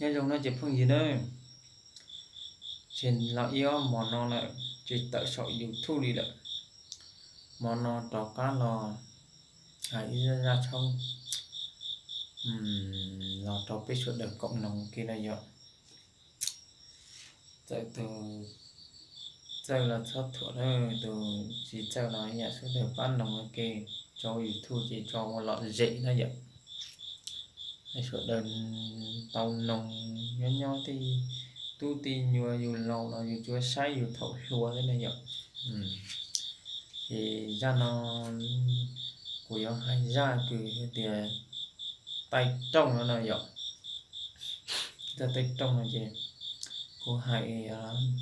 Nyob zoo no ces phooj ywg na, tsis los ib ob hmo no lawm, tsis tawm saum YouTube li lawm. Hmo no rov qab los hais ib zaj tshoob los rau peb sawv daws koom noog ua ke na yom. Txawm tus txawj los txhob thuam, tus tsis txawj los yam sawv daws pab noog ua ke, tso YouTube ces tso ua lom zem na yom. Sawv daws tau noog, nyob nyob tej tub tej nyuam, yus laus los yus tsuas saib yus thaum hluas thiab na yom. Ces zaj no kuv yuav hais zaj kws hais tias taij rooj no no yom. Zaj taij rooj no ces kuv hais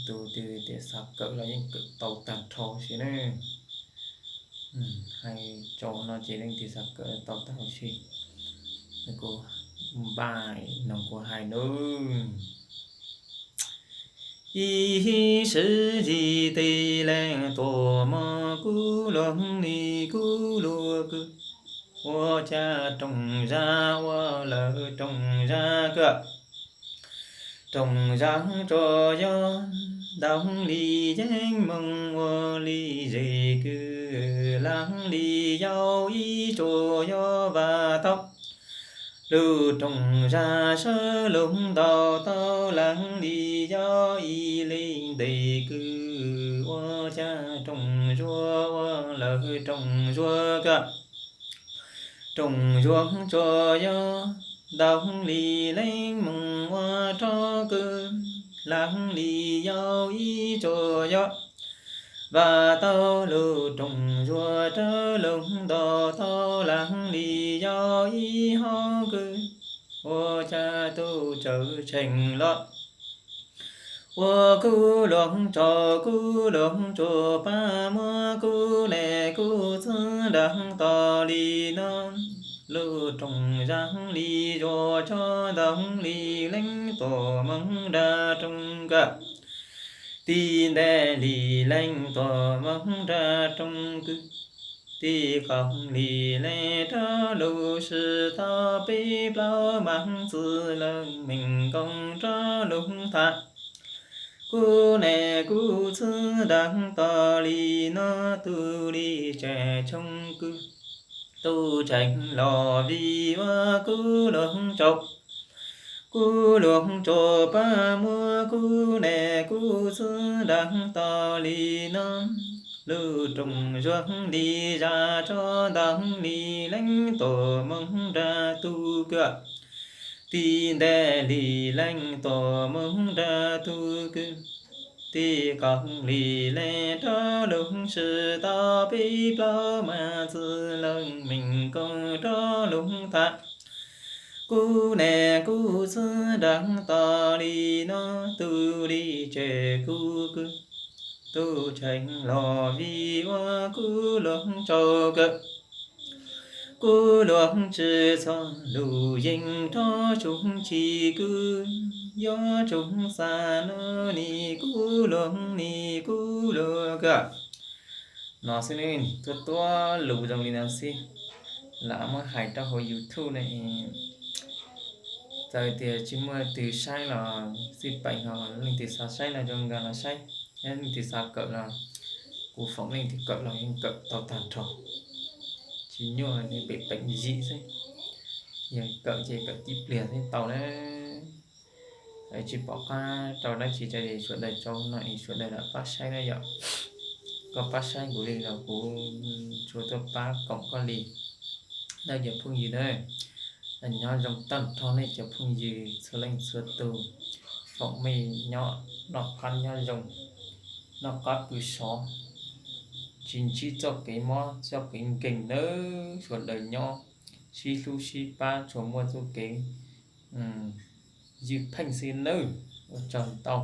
tus twg tias xav kawm los yeej kawm tau tag nrho si na. Hais tso no ces leej twg xav kawm tau tag nrho si. Kuv npaj noog kuv hais nawb. Ib sij tsis tes leej tuam mog, kuv luag li kuv luag kawg, ua cas rooj zag ua lawm rooj zag kawg. Rooj zag tsuas yog ntawm li yeeb moog ua li zes kawg, leej li yau ib tsuas yog vaj tau lub rooj zag sawv lug ntaus tau, leej li yau ib leeg ntev kawg, ua cas rooj zuag ua lawm rooj zuag kawg. Rooj zuag tsuas yog ntawm li leej moog ua rog kawg, leej li yau ib tsuas yog vaj tau lub rooj zuag sawv lug ntaus tau, leej li yau ib hom kawg, ua cas tub tsaws tsheej los ua kuv luag tsaug, kuv luag tsuas pab muab kuv niam kuv txiv nrag tos li no. Lub rooj zag li zuag tso ntawm li leej tuam moog nrag rooj kawg, tib ntev li leej tuam moog nrag rooj kawg, tib kaum li leej rau lub sij tau peb plaub mas txwv leej meem koom rau lub thav. Kuv niam kuv txiv nrag tos li no, tub li tsaws tsheej kawg, tub tsheej los vim ua kuv luag tsaug, kuv luag tsuas pab muab kuv niam kuv txiv nrag tos li no. Lub rooj zuag li zag tso ntawm li leej tuam moog nrag tub kawg, tib ntev li leej tuam moog nrag tub kawg, tib kaum li leej rau lub sij tau peb plaub mas txwv leej meem koom rau lub thav. Kuv niam kuv txiv nrag tos li no, tub li tsaws kuv kawg, tub tsheej los vim ua kuv luag tsaug kawg. Kuv luag tsis txhob lug yeej rov tsum tsis kawg, yuav tsum xav no ni kuv luag ni kuv luag kawg. No xwb ne, tuab tuab lus zoo li no xwb, lam muab hais rau hauv YouTube ne. Txawm tias tsis muaj leej twg saib los xij peem ho leej twg xav saib no zoo nkauj los saib, leej twg xav kawm los kuv foom leej twg kawm los yeej kawm tau tag nrho. Tsis nyuaj, pem peem yim xwb, yog kawm ces kawm tib pliag xwb tau na. Tsis pom qab rau dab tsi, sawv daws tso no es sawv daws lam pab saib na yom. Koj pab saib kuv li los kuv tsuas tuaj pab koom koj li. Nawb cov phooj ywg na, nyob zoo tag nrho nej cov phooj ywg txhua leej txhua tus, foom mej nyob noj qab nyob zoo, noj qab pw sov, tsis ntsib txoj kev mob txoj kev nkeeg nawb, sawv daws nyob sib hlub sib pab tsuas muaj txoj kev ywj pheej xwb nawb. Ua tsaug ntau.